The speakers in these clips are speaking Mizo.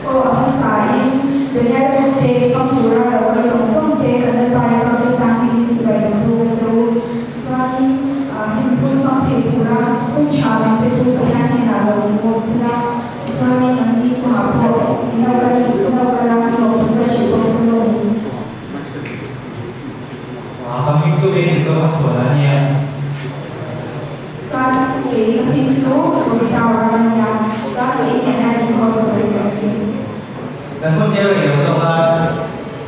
Aw a hmasain Daniel Buk te hmang tura lo kal zawng zawng te kan Lalpa Isua Krista hmingin chibai lo bu ka che u. Chuanin hemi hun hmang thei tura hun tha min petu Pathian hnenah lo lungawm sela, chuanin nangni chungah pawh in lo kal in lo kal a, lawm thu ka hrilh bawk che u a ni. Ka hming chu kei chu ka chhuan a nia. Chuan kei ka hming chu Rita Ram a nia, chuan ka inneih hian min haw zawk rih tawh ni. Kan hun tel rih lo zawk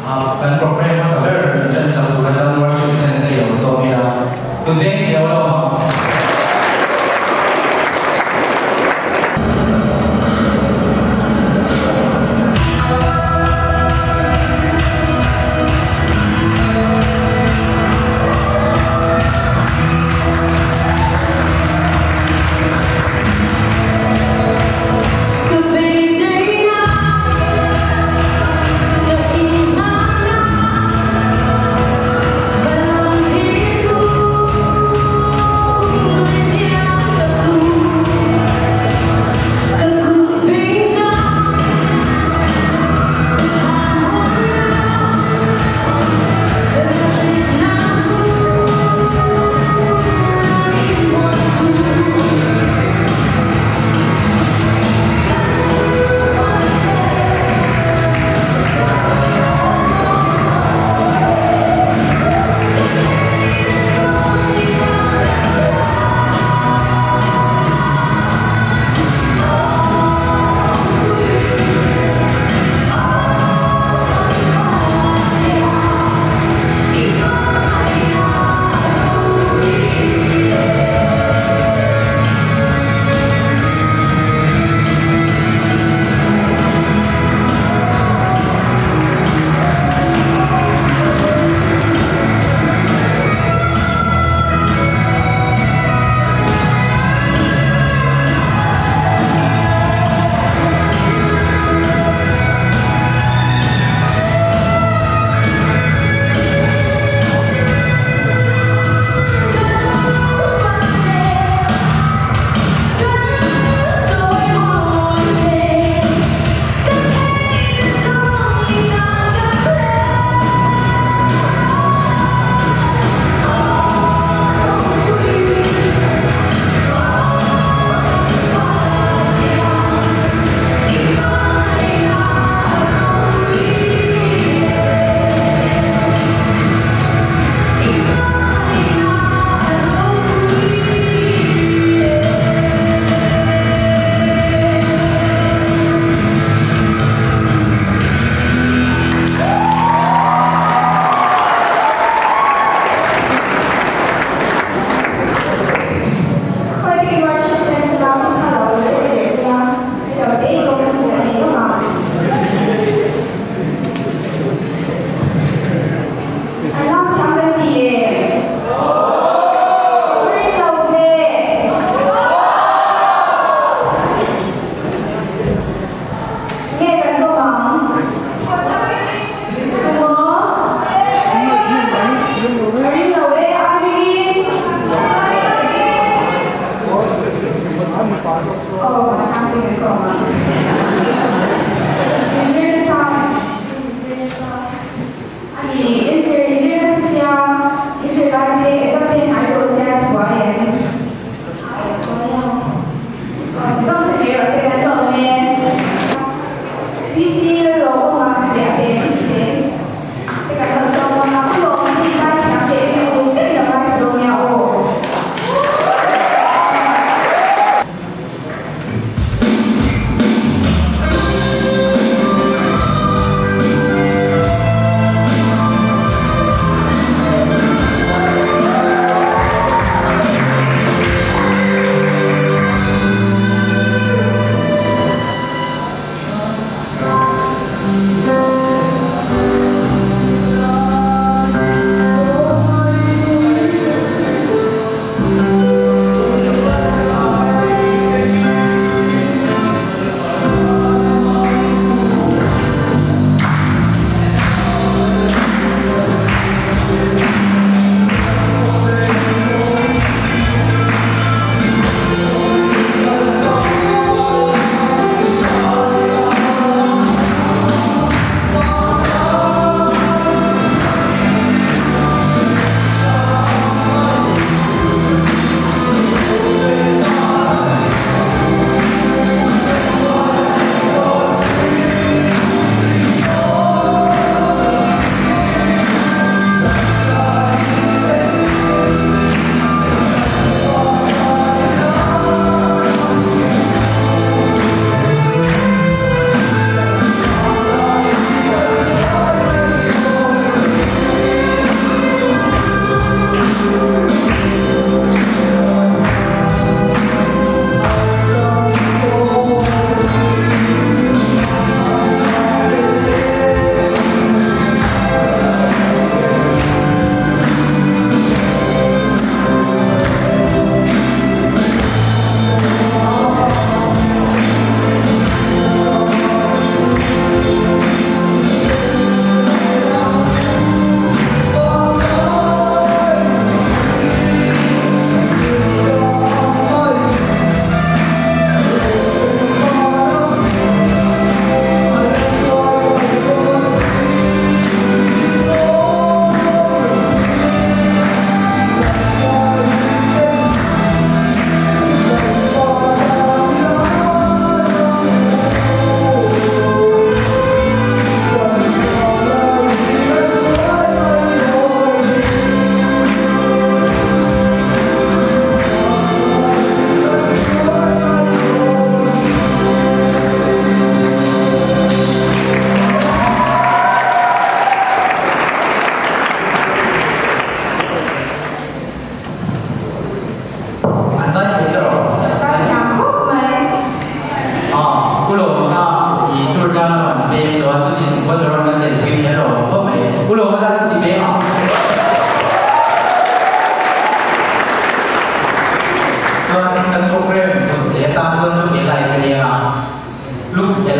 a, kan program hmasa ber min ṭan sak tur atan worship ten a ilo sawm ila, tute i lo lo ang.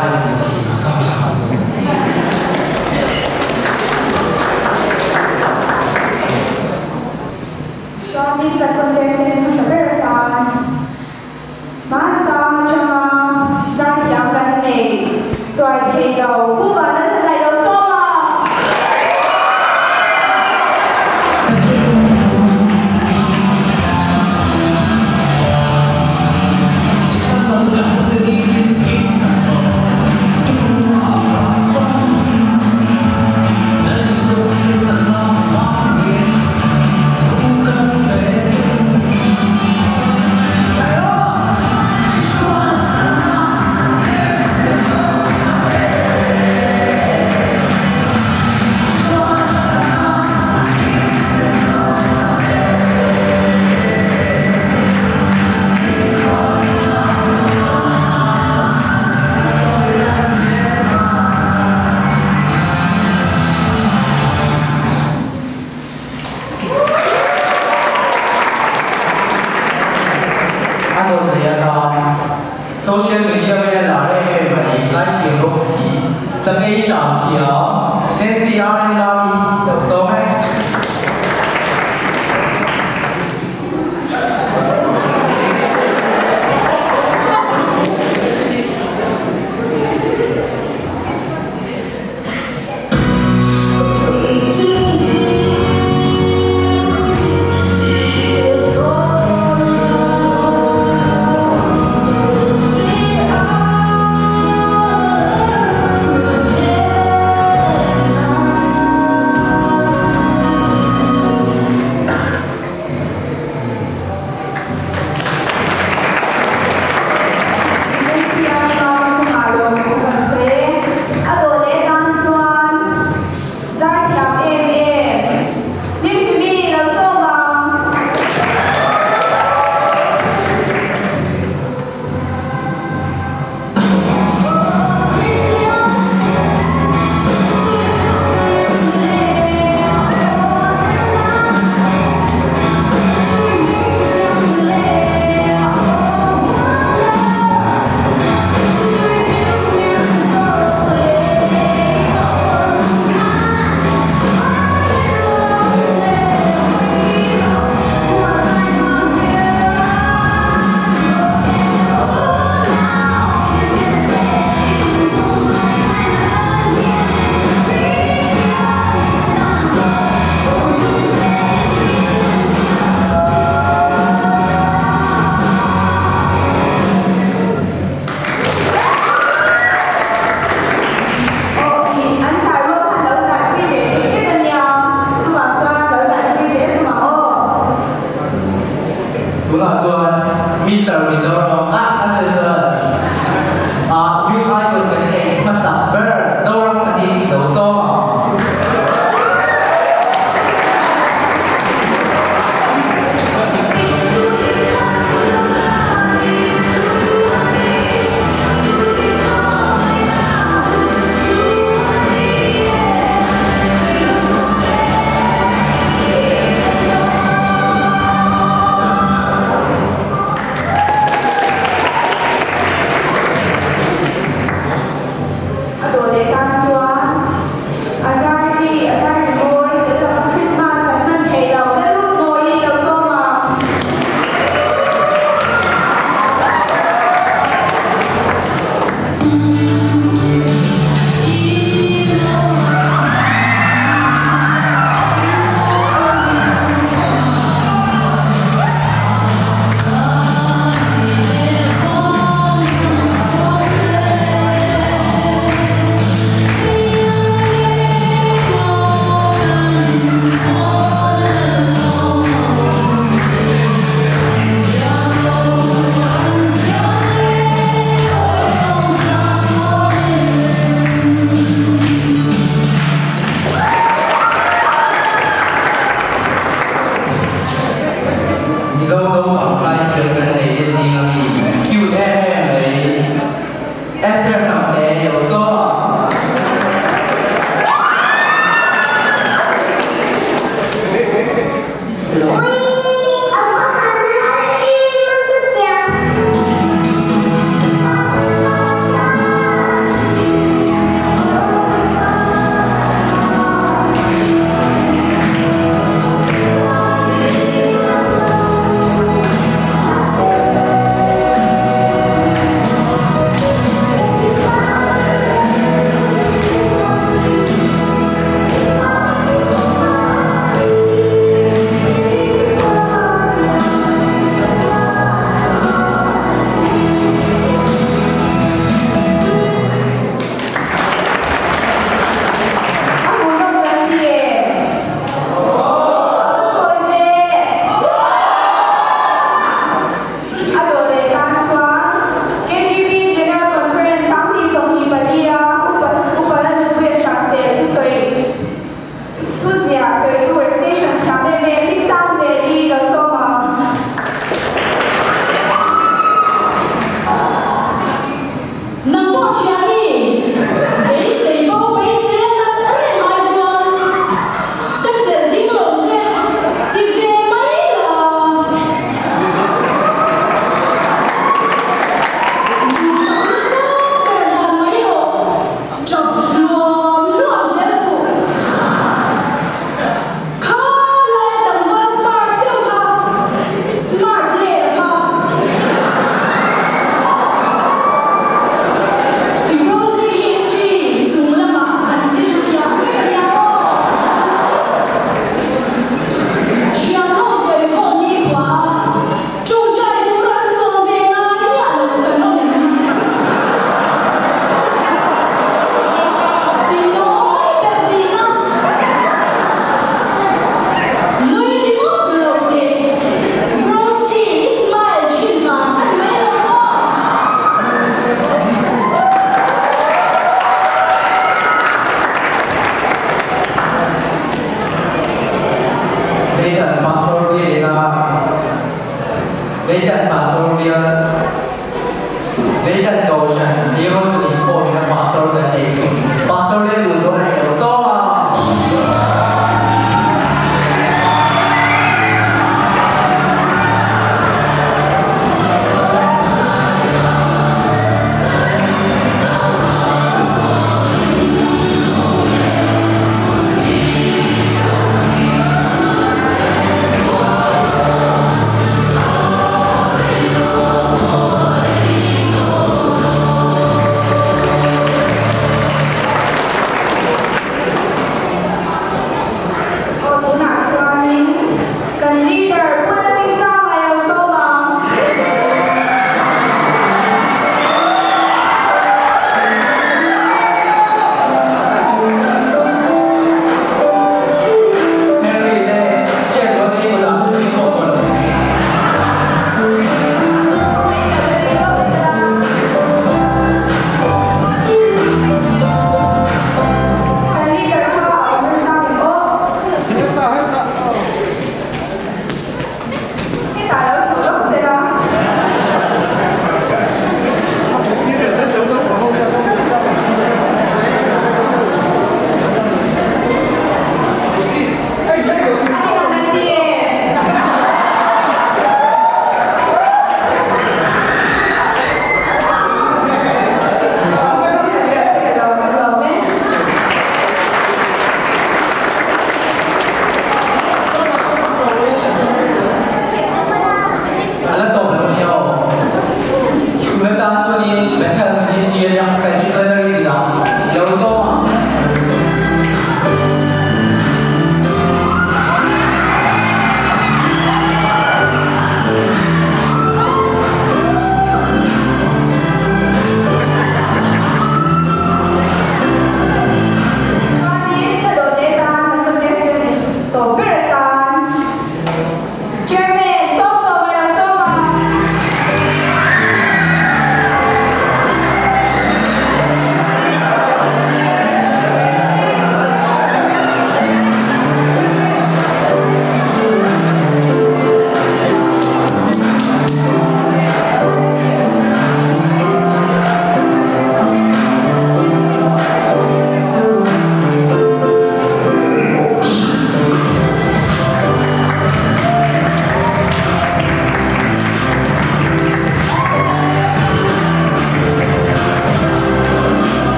lai ni sa Chuanin kan contestant hmasa ber atan hmansang atanga zaithiam kan nei chuai thei lo Pu Vanlalhla Ngaih lo sawm a. A dawt leh atan social media vela lar em em a ei zai thiam bawk si, sakei hram thiam Nancy RN Lami lo sawm e. A dawh leh tan chuan zaithiam em em Hlimhlimi lo sawm ang. Aw i, an zai rual khan lo zaipui ve theih vek a nia, chuvang chuan lo zaipui zel tum ang aw. Tunah chuan Mister Mizoram ah a sawi chuan ah Youth Idol kan neih hmasak ber Zoram khatin lo sawm ang. A dawh leh tan chuan a zai ri a zai ri mawi tel lova Christmas kan hman thei lo Lalrut mawi lo sawm ang. Mizo naupang zaithiam kan nei te zing a mi cute em em mai Esther Hnamte lo sawm a. Bial Leitan Kohhran Tleirawl chu inkhawmin a Pastor kan nei thung. Pastor leh luh zawh a nei lo sawm a. Aw tunah chuanin kan leader Pu Lalbinsanga lo sawm ang. Henry te chet rual hi bulah chu thil pawh pawh lo. Kan leader kha a awm remchang em aw? Hetah lo chho lawk che la. A eng an ti e? A la tawp lo nia aw. Tuna tan chuanin Bethel Ministry atang Frederick Ellery ila lo zawm ang. Chuanin ka dawt leh tan kan contestant tawp ber atan Chairman, Sawm sawm a lo sawm a.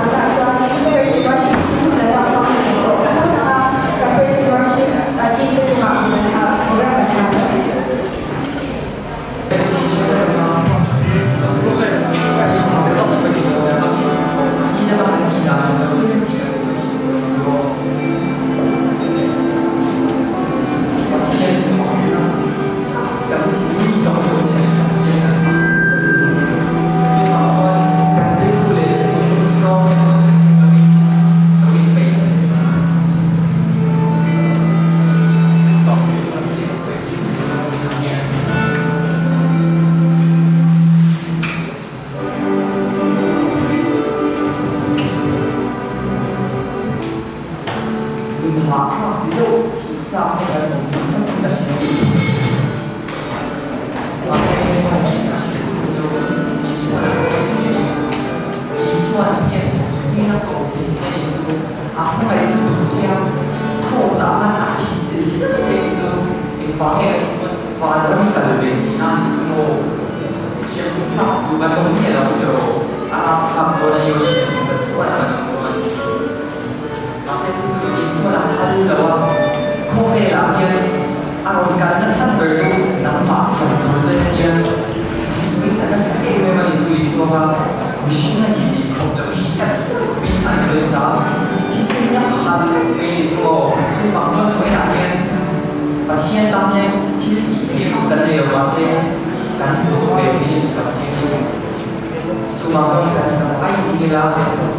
Tunah chuanin praise worship hun a lo hmang a ni tawh phawt ang a, ka praise worship team te chungah program an hman a ni.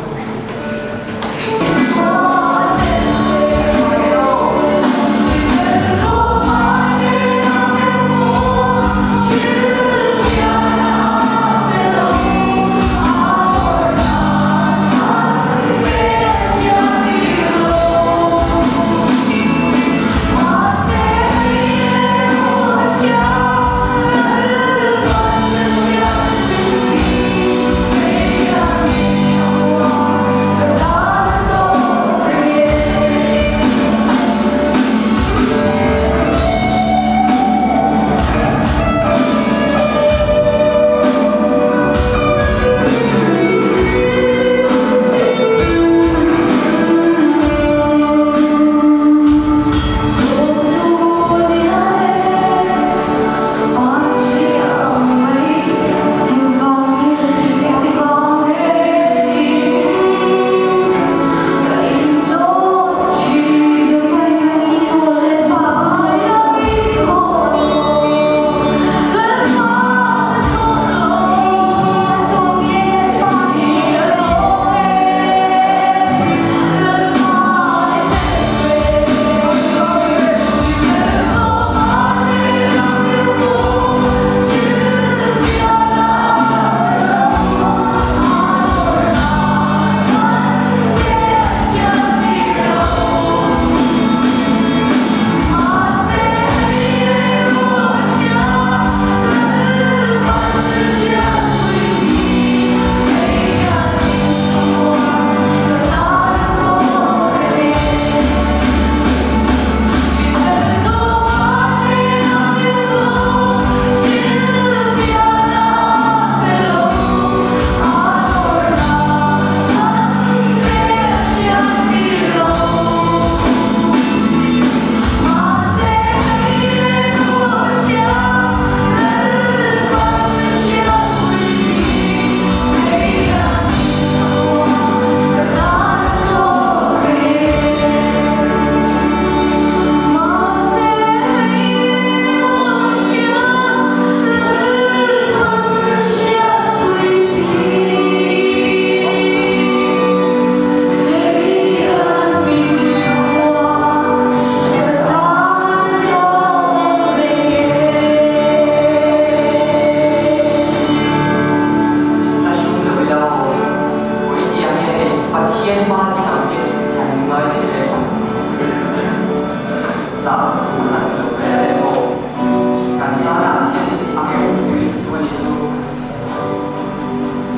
Kan tana a thian in a ropui lutuk a nih chu.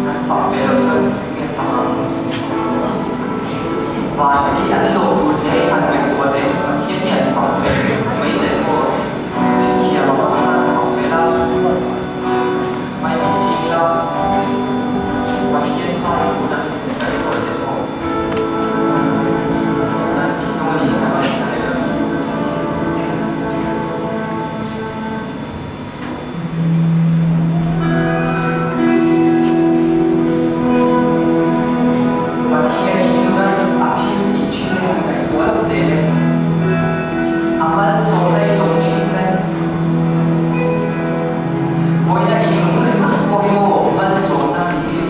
Kan fak ve loh chuan nge fak ang? Van hi an lawm tur zia hi han ngaihtuah teh, Pathian hi an fak ve mai teh maw? Thiam ang khan fak ve la, mai mi chhing la, Pathian hma hi hun an ngaihtuah teh maw? An tih hnung a ni kan ngaihthla leh ang. Pathian in nuna a thil tih thin te han ngaihtuah loh teh le. A malsawmna i dawng thin te. Vawiina i nung ringawt pawh hi maw malsawmna tih hi.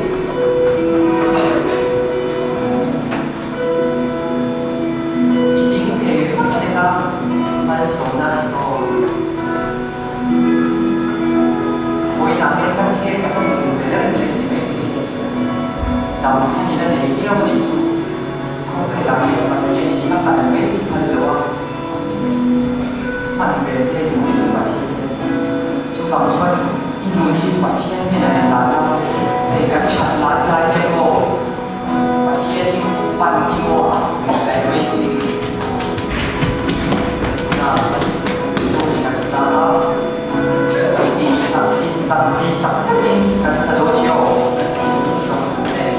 I ding thei ringawt te kha malsawmna ni maw. Vawiinah hian ka ti nge ka tawng dun ve reng leh ti mai thei. Dam chhan in a nei viau a nih chu. Khawvelah hian Pathian in a kal mai phal lo a, hman ve che duh hi chu Pathian hian. Chuvang chuan i nun hi Pathian hnenah in dan a, hei kan that lai lai hian maw Pathian hi pan hi maw a hmu ve mai si. Tunah pawh hi kan sa a, tih tak tih zan tih tak zetin kan sa dawn i aw kan tih duh zawng zawng nen.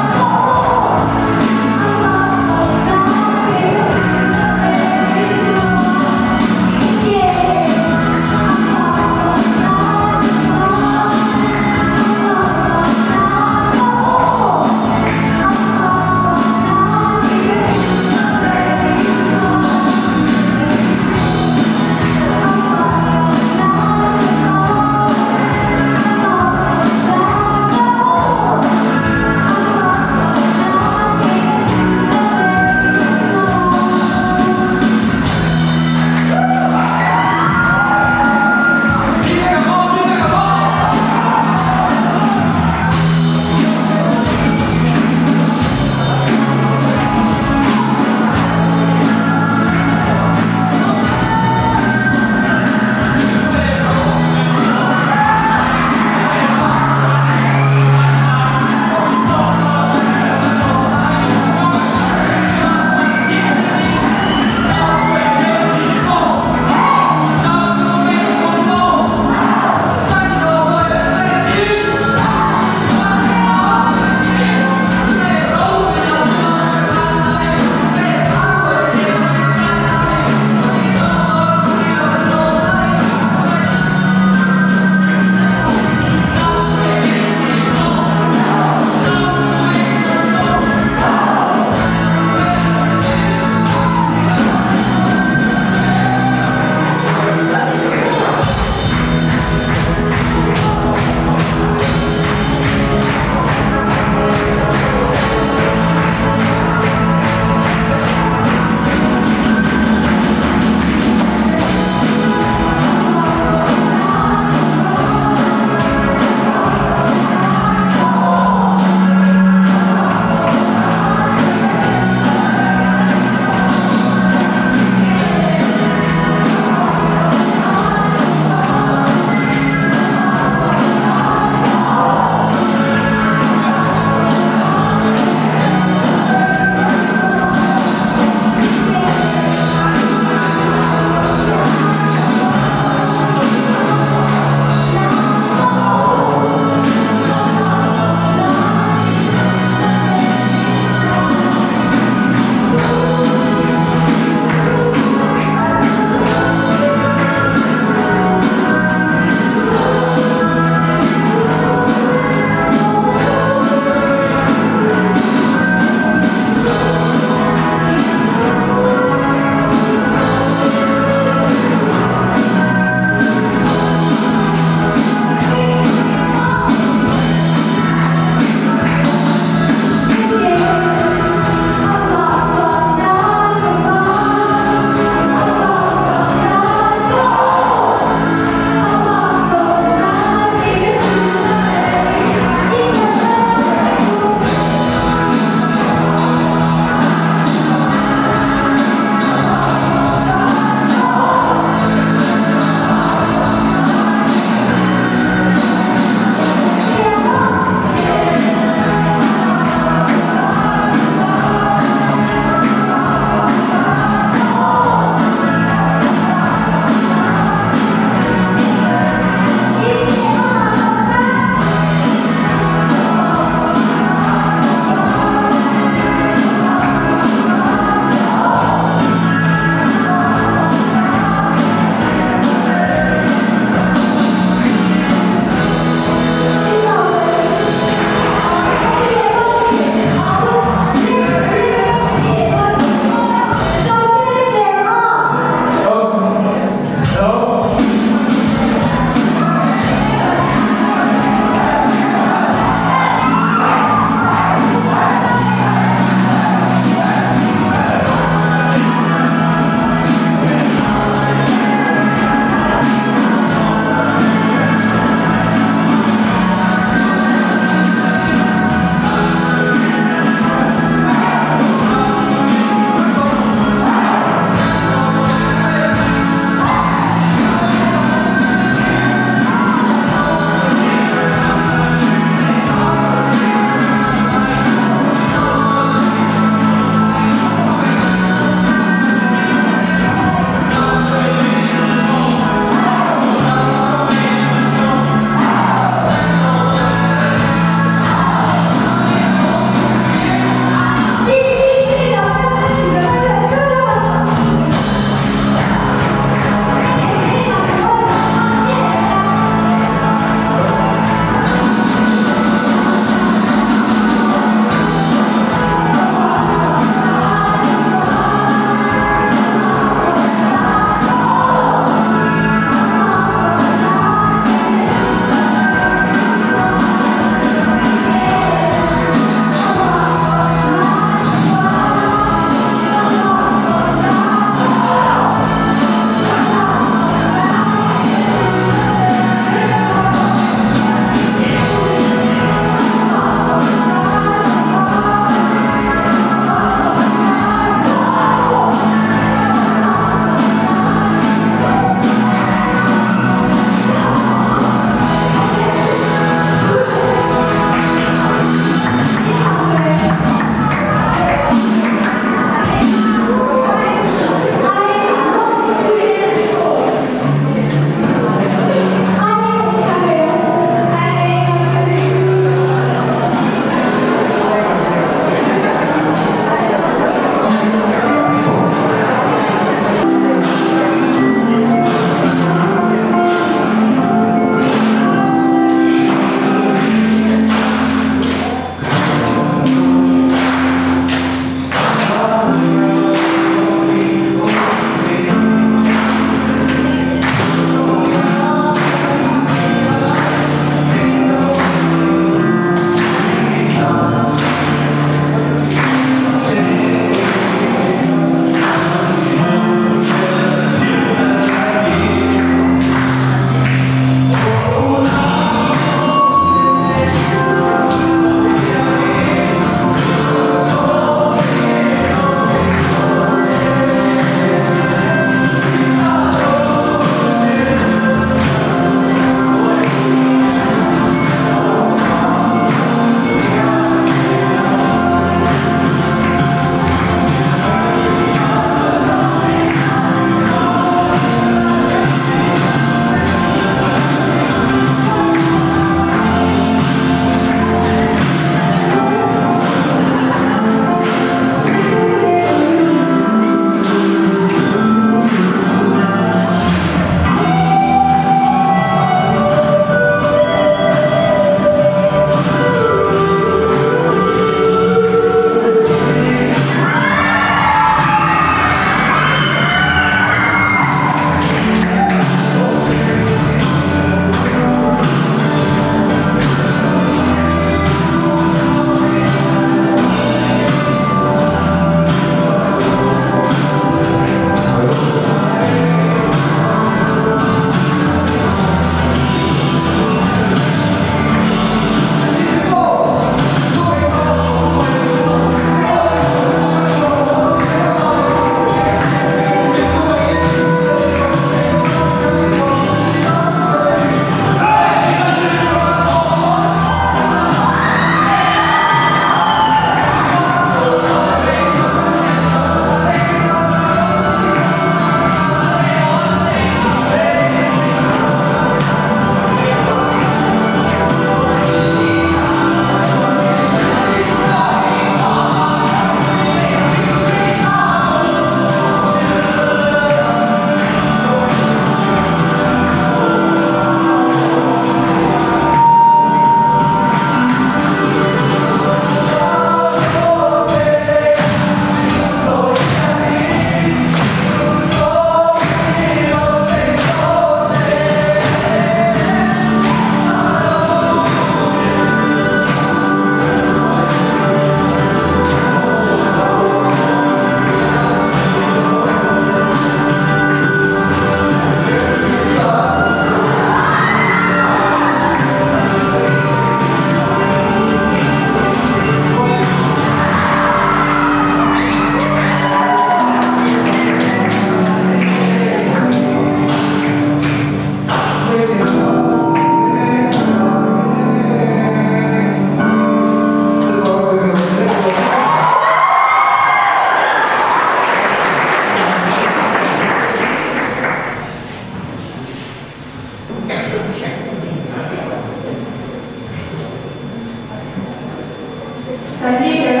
Kan leader.